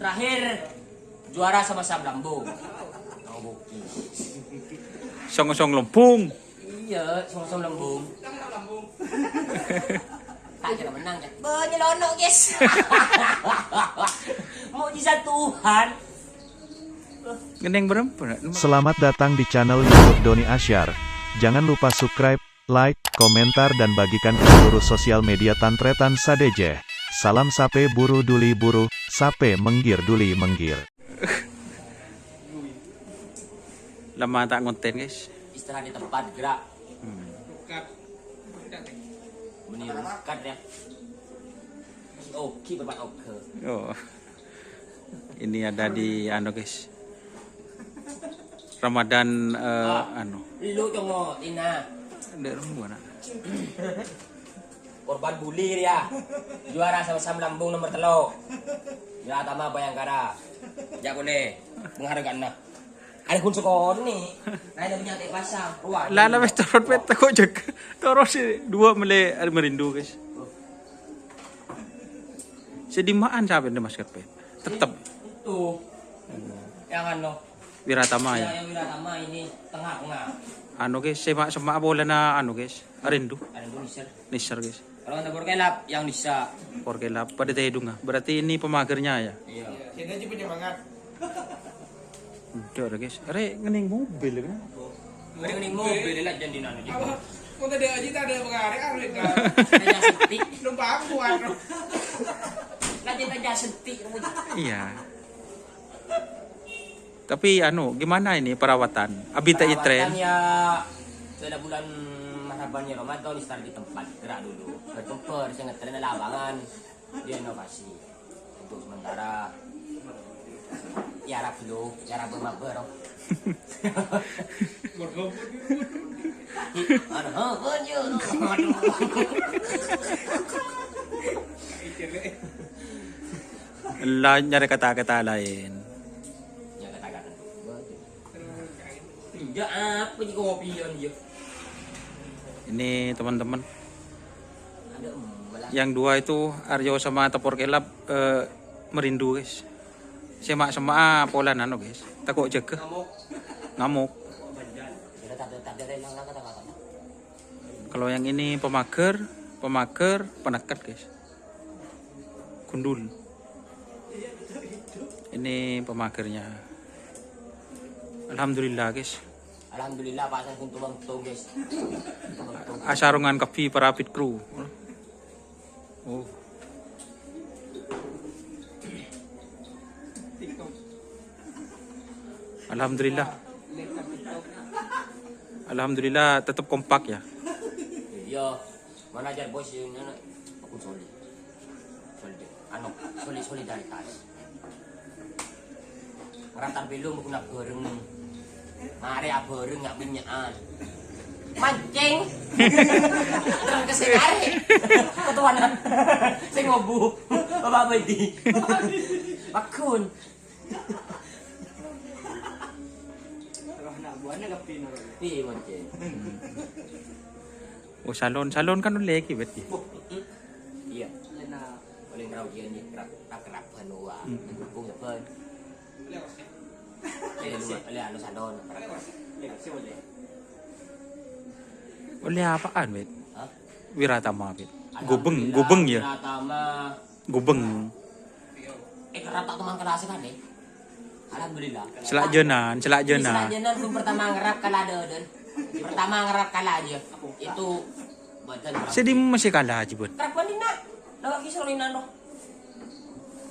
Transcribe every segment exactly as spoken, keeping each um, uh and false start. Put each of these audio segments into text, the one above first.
Terakhir, juara sama-sama Lambung. Oh, bukan. Song-song Lambung. Iya, sama-sama Lambung. Tak kira menang, ya. Banyak lono, guys. Mukjizat Tuhan. Ngeneng berempat. Selamat datang di channel YouTube Doni Asyar. Jangan lupa subscribe, like, komentar, dan bagikan ke seluruh sosial media tantretan sadhâjâ. Salam sapè buru duli buru, sapè menggir duli menggir. Lama tak ngonten, guys. Istirahat di tempat, gerak. Hmm. Meni rukat, ya. Oke, berempat oke. Oh. Ini ada di anu, guys. Ramadan, eh, ah, anu. Lu tunggu, Ina. Ndak nunggu, anak. Korban bully dia. Juara sama-sama Lambung nomor telu. Ya, Tama Bayangkara. Ya, kone. Penghargaan, nah. Ada kun sekone. Nah, ada penyakit pasang. Wah, lah, lah, wis turun peta kok jaga. Terus sih, dua mele merindu, guys. Sedimaan sampai di masker pet. Tetep. Itu. Yang anu. Wiratama, ya? Ya, yang Wiratama ini tengah-tengah. Anu, guys, semak-semak bolana anu, guys. Arindu. Arindu Nisser. Nisser, guys. Kalau ada Porkelap, yang Nissa. Porkelap, pada tedung, ah. Berarti ini pemagernya, ya? Iya. Sini aja penyemangat. Udah, udah, guys. Are ngening mobil, kenapa? Are ngening mobil, lah, jangan dinano, Ji. Apa? Kok tadi aja tak ada pengaruh, ah, Rik, kan? Ada sentik. Numpak aku, anu. Lah, kita aja sentik, kamu. Iya. Tapi, anu, gimana ini perawatan? Abita Perawatan itren? Ya, sudah bulan Marhaban ya Ramadan, start di tempat, gerak dulu. Berkemper, saya ngetren lapangan, direnovasi. Untuk sementara, ya, Arab dulu, ya, Arab mabar, oh. Anu, ha, ha, ya, aduh. Lah, nyari kata-kata lain. Ya, kata-kata. Enggak apa juga ngopi ya, dia. Ini teman-teman. Ada embelah. Yang dua itu Aryo sama Tepor Kelap, eh, merindu, guys. Semak-semak pola nano, guys. Tako' jaga. Ngamuk. Ngamuk. Kira tak ada, tak ada rela, kata-kata. Kalau yang ini pemager, pemager, peneket, guys. Gundul. Ini pemagernya. Alhamdulillah, guys. Alhamdulillah, pasang kuntu bangtung, guys. Asarongan kabbhi para pit kru. Oh. Alhamdulillah. Alhamdulillah, tetap kompak, ya. Iya. Mana ajar bos ini, anak? Aku solid. Solid. Anu, solid solidaritas. Ngerata belum guna bareng. Mari abareng nggak minyakan. Mancing. Terus ke sekali. Ketuanan. Sing ngobu. Bapak apa ini? Bakun. Terus anak buahnya ke pinur. Iya, mancing. Oh, salon, salon kan oleh ki, bet, ya? Iya. Lena. Oleh ngerau dia ni, kerap, tak kerap, anu, wah. Hmm. Bung, apa? Oleh, oleh, anu, salon. Oleh apaan, bet? Hah? Wiratama, bet. Gubeng, alhamdulillah, gubeng, ya? Wiratama. Gubeng. Eh, kerap tak teman kelas kan, eh? Alhamdulillah. Selak jenan, selak jenan. Selak jenan pun pertama ngerap kalah ada, dan pertama ngerap kalah aja. Itu badan. Sedi masih kalah aja, Bun. Kerap kan, Dina? Lagi Seroninan, no.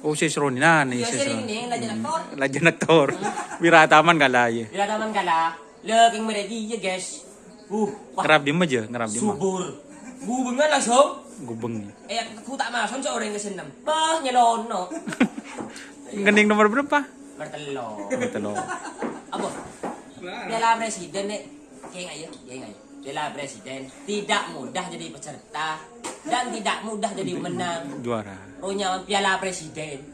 Oh, si Seroninan, iya, si Seroninan. Lajeng aktor. Wiratama kalah aja. Wiratama kalah. Lah, keng mereka iya, guys. Uh, wah. Ngerap di ma aja, ngerap di ma. Subur. Gubengan langsung. Gubeng. Eh, aku tak masuk seorang ke senam. Bah, nyelono. Ngening nomor berapa? Nomor telu. Nomor telu. Apa? Piala Presiden, nek. Kayak ayo, kayak ayo. Piala Presiden tidak mudah jadi peserta dan tidak mudah jadi menang. Juara. Ronya Piala Presiden.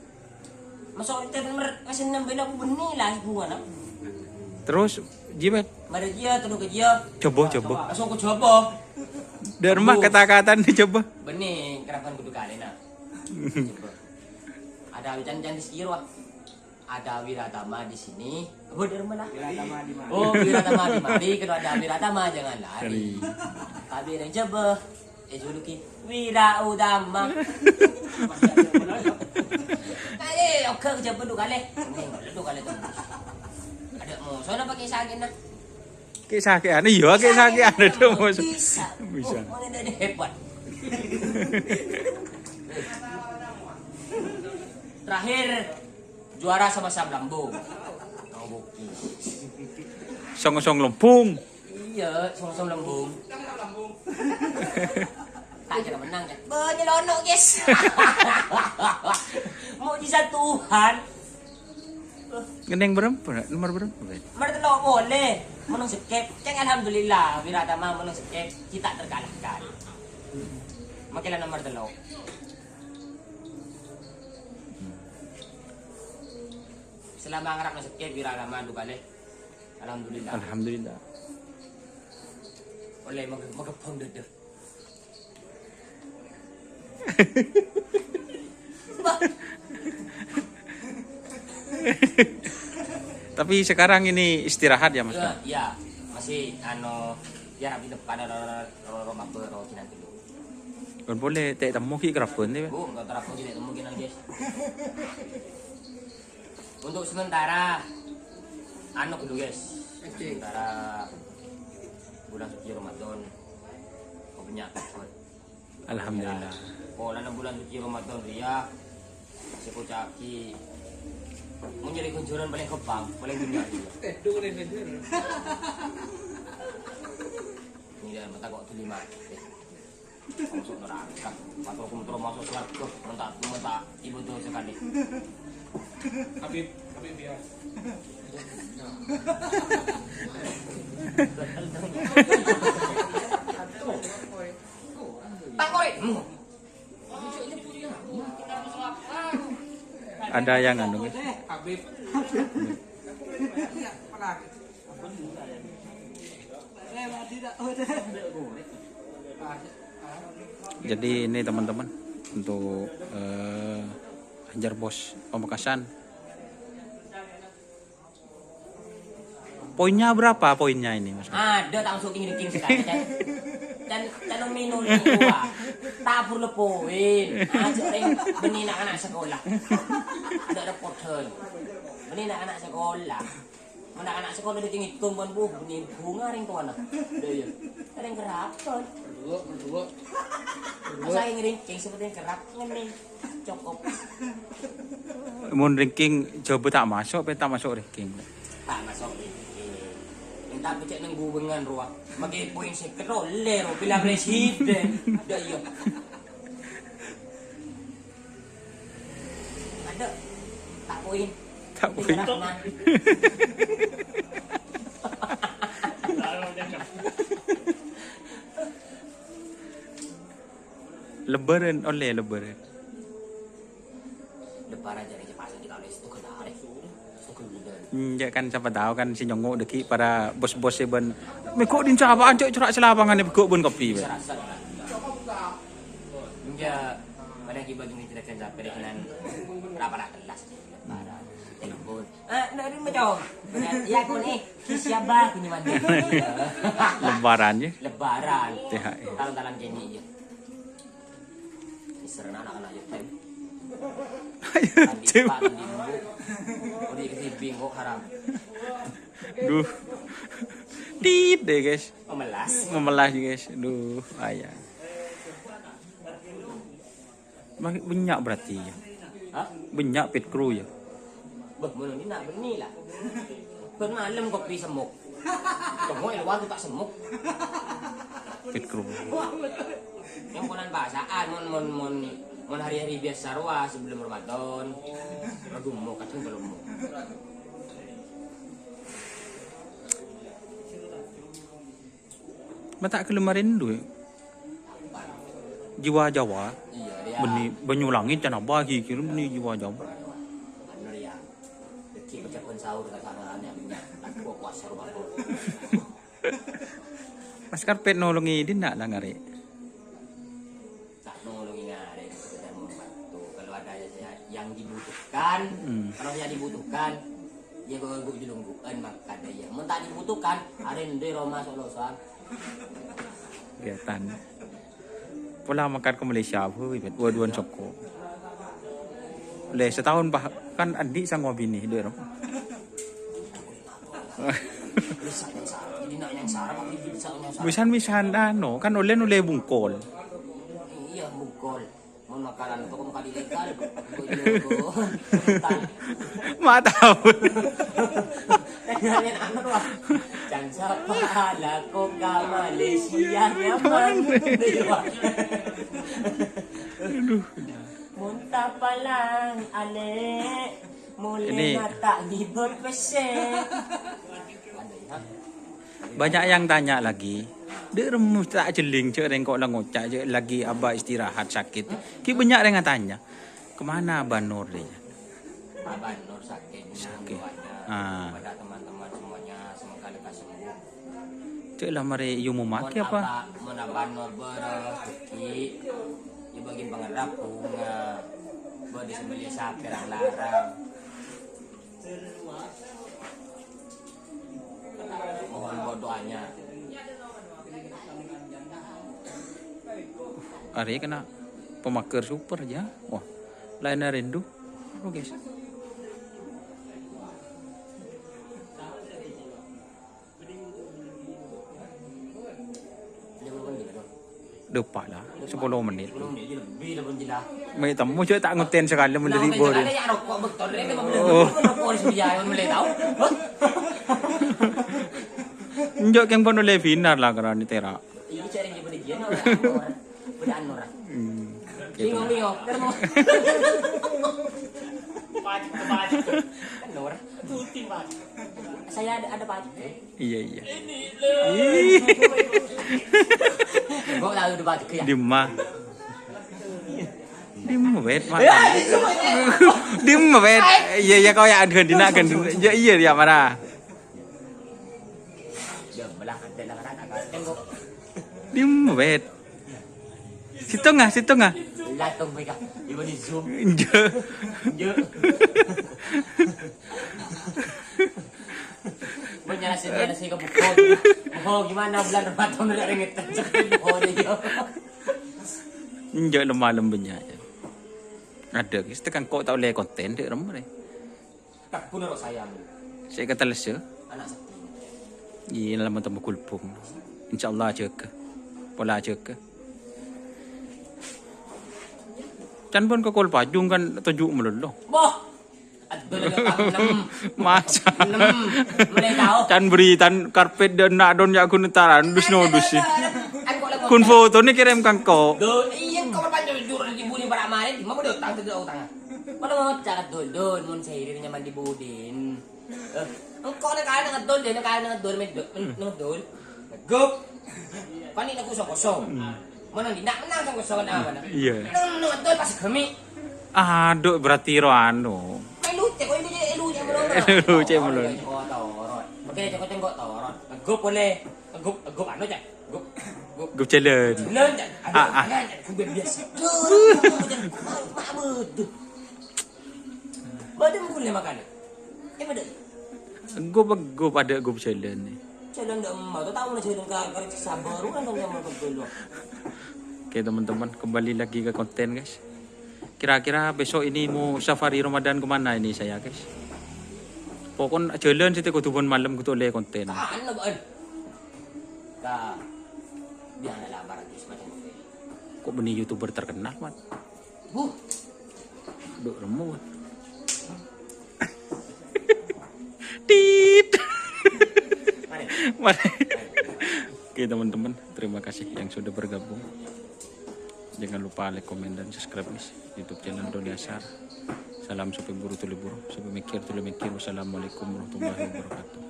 Masa kita nomor kasih enam bela aku benih lah, ibu anak. Terus, Ji, bet? Mari dia, terus ke dia. Coba, coba. Langsung aku coba. Dari rumah kata-kata nih, coba. Benih, kerapan kudu kali, nah. Coba. Ada hujan-hujan di sekiro, ah. Ada Wiratama di sini. Oh, di mana? Wiratama di mari. Oh, Wiratama di mari. Kalau ada Wiratama, jangan lari. Lari. Tapi yang coba, eh, juluki Wira Utama. Ayo, oke, coba dua kali. Ini dua kali tembus. Ada musuh apa kisah gini? Kè sakè'an, iyâ, kè sakè'an. Aduh, Mas. Bisa. Bisa. Oh, mana ada hebat. Terakhir, juara sama-sama lambung. Oh, bukan. Song-song lambung. Iya, song-song lambung. Tak kira menang, kan? Banyak lono, guys. Mukjizat Tuhan. Ngeneng berempa, nomor berempa, Bed? Nomor tello' boleh. Menang skip. Ceng, alhamdulillah, Wiratama menang skip. Kita terkalahkan. Makin nomor tello'. Selama ngarap skip, Wiratama dua kali. Alhamdulillah. Alhamdulillah. Oleh mege-, megebang dada. Tapi sekarang ini istirahat ya, Mas? Ya, ya. Masih, anu, ya, rapi depan, ro, ro, ro, ro, maba, ro, jinan dulu. Kan boleh, tak temu ki keraben, ya? Bu, tak temu ki, tak temu ki, nangis. Untuk sementara, anu dulu, guys. Oke. Sementara bulan suci Ramadan, kok banyak takut. Alhamdulillah. Polana bulan suci Ramadan rèya, sè koca'aghi, mon nyarè ganjaran palèng ghâmpang, palèng dhunnya rèya. Eh, dhu kena ganjaran. Ini dia, mata kok duli mati. Masuk neraka. Mator kumtur masuk swarga. Mentak, mentak, ibu tuh sekali. Habib, Habib ya. Tak korek. Ada yang anu, guys. Jadi ini teman-teman untuk, eh, Anjar Bos Pamekasan. Poinnya berapa poinnya ini, Mas? Ada tak masuk ranking sekali, dan, dan, dan minum itu, Pak. Tak perlu poin. Aja rèng bânnè na'-kana' sekolah. Ada ada poin. Bânnè na'-kana' sekolah. Mon na'-kana' sekolah di tinggi tumbon, bu, bânnè bunga rèng towana. Ada ya. Rèng keraton. Berdua, berdua. Masa yang ranking seperti yang kerap ngene. Cukup. Mon ranking coba tak masuk, pe tak masuk ranking. Tak masuk ranking. Minta becek neng guwengan rowa. Make poin seket olle ro, pilihan presiden. Ada iya. Ada. Tak poin. Tak poin. Rahman. Lebaran, olle lebaran. Lebaran jari pas kita oleh itu kendare. Itu kendare. Enjak kan, siapa tahu kan si nyongo deki para bos-bos e ban. Mego din siapa ancok cerak selapangan e bego bun kopi, be. Serasa. Enjak, pada kita gini tidak kerja, pada kenan rapa-rapa kelas. Lebaran. Telepon. Ah, dari macam. Ya, aku nih, siapa aku nih, Wan? Lebaran, ya? Lebaran. T H R. Tahun-tahun kene, ya. Serana anak-anak yatim. Ayo, Tandi Cim. Pak, Tandi Ibu. Oh, di ketimbing kok haram. Duh. Tit deh, guys. Memelas. Memelas, guys. Duh, ayah. Bânnya' berarti, ya? Hah? Bânnya' pit kru, ya? Bâh, mon andi' na' bânnè, la. Bân malem kopi semuk. Semuk è lowar ta' semuk. Pit kru. Yang konan bahasaan, mon, mon, mon, mon hari-hari biasa rowa sebelum Ramadan. Aduh, mau kadang belum mau. Ma' ta' ghellem marèn duwâ'. Jiwa Jawa. Iya, iya. Bânnè bânyu langngè' can abâ' ghi' kèra bânnè jiwa Jawa. Anu, ya. Dâgghi' pecèpon sahur ka sana, ya, minyak. Aku puasa Ramadan. Mas Karpet nolongè dinna' la ngarè'. Tak nolongè ngarè', sekedar membantu. Kalau ada Yang dibutuhkan, hmm, kalau yang dibutuhkan, ya gue gue jelungguan makan deh ya. Mun tak dibutuhkan, hari ini rumah solo soal. Kegiatan. Pola makan ke Malaysia, bu, dua-duaan soko. Le setahun bah kan andi sanggup bini, deh, ro. Jadi nak yang sarap, apa gitu, bisa yang sarap. Misan-misan, anu, kan oleh nule bungkol. Iya, bungkol. Mon makanan itu kok maka dilegal, kok ilegal. Ma tao. Tanyain anu, wah. Jang sapa lako ka Malaysia nyaman. Aduh. Monta palang ale, mulai ini ngata ngibut pese. Banyak yang tanya lagi. Dek remus tak jeling, cek rengkok la ngoca', cek lagi abah istirahat sakit. Ki banyak yang tanya, "Kemana Abah Nur?" dia. Abah Nur sakit. Sakit. Doanya ah, kepada teman-teman semuanya, semoga lekas sembuh. Cek lah mari iyo mau maki apa? Abah, mon Abah Nur berrezeki, ya bagi pengerap bunga. Buat disembelih sapi larang. Mohon doanya. Are kena pemager super ya. Wah, lainnya rindu. Oke. Depa lah, sepuluh menit. Sepuluh menit aja lebih lah, pun jelas. Mai temu cek tak nguten sekali menjadi boring. Ada yang rokok betul, ini mau beli rokok di Suria, yang beli tahu. Enjok yang pun oleh Vinar lah karena ini terak. Iya, cari yang beli jian, orang. Beli anu, orang. Hmm. Bingung, bingung. Pajak, pajak. Kan orang. Tuti, pajak. Saya ada, ada pajak. Iya, iya. Ih. Gua tahu udah batuk ya. Dimma. Dimma, wet, Mak. Dimma, wet. Iya, iya, kau ya, aduh, dina, kan. Ya, iya, dia marah. Dia belah, ada lah, kan, agak tengok. Dimma, wet. Situ nggak, situ nggak? Lah, tunggu, Beka. Ibu di Zoom. Iya. Iya. Menyala sih, menyala sih ke buku. Oh, gimana bulan Ramadan udah ringet? Oh, dia. Enjak lemah lembenya ya. Ada, guys, tekan kok tak oleh konten, dek, remre. Tak pun harus saya. Saya kata lese. Anak sepi. Iya, lama temu kulpung. Insya Allah jaga. Pola jaga. Can pun ke kol pajung kan tujuh melulu. Boh. Aduh, lagi tahun enam. Masa? Enam. Mulai tahu. Can beritan karpet dan nak don ya aku netaran dus nodus sih. Kan kok lagi Kun foto ni kirim kangko. Do, iya, kau berpanjang jujur di budi para main, mau berutang tidak utang. Kalau mau cara dodon, mun seiring nyaman di budin. Eh, engko' ne kae ngedol, dhene kae ngedol, medok, ngedol. Gup. Kan ini kosong-kosong. Mana di nak menang kosong-kosong kan apa, nak? Iya. Nang, nang ngedol pas gemi. Aduh, berarti ro anu. Melu cek, kok ini jadi elu cek belum. Elu cek belum. Oh, torot. Oke, cek, cek, kok torot. Gup boleh. Gup, gup anu, cek. Gup, gup. Gup jalan. Jalan, cek. Ah, ah. Aduh, kan, cek. Gup biasa. Duh, mak, mak, duh. Bâdâ mon kulâ makanè. Eh, bâdâ. Engko' bâ-, engko' padâ engko' jhâlân, eh. Jhâlân dâ' emma, to tao na jhâlân ka, ka Sabârungan kan sama pegel, loh. Oke, teman-teman, kembali lagi ke konten, guys. Kira-kira besok ini mau safari Ramadan kemana ini saya, guys? Pokoknya jhâlân sih, kodhu pon malem, kodhu ollè konten. Ka anu, Bân. Ka, biar ada laporan, guys, macam apa? Kok bânnè YouTuber terkenal, Mat? Huh. Duk, remuk. Tit. Mari. Mari. Oke, teman-teman, terima kasih yang sudah bergabung. Jangan lupa like, komen, dan subscribe nih YouTube channel Doni Asar. Salam supaya buru tuli buru, supaya mikir tuli mikir. Wassalamualaikum warahmatullahi wabarakatuh.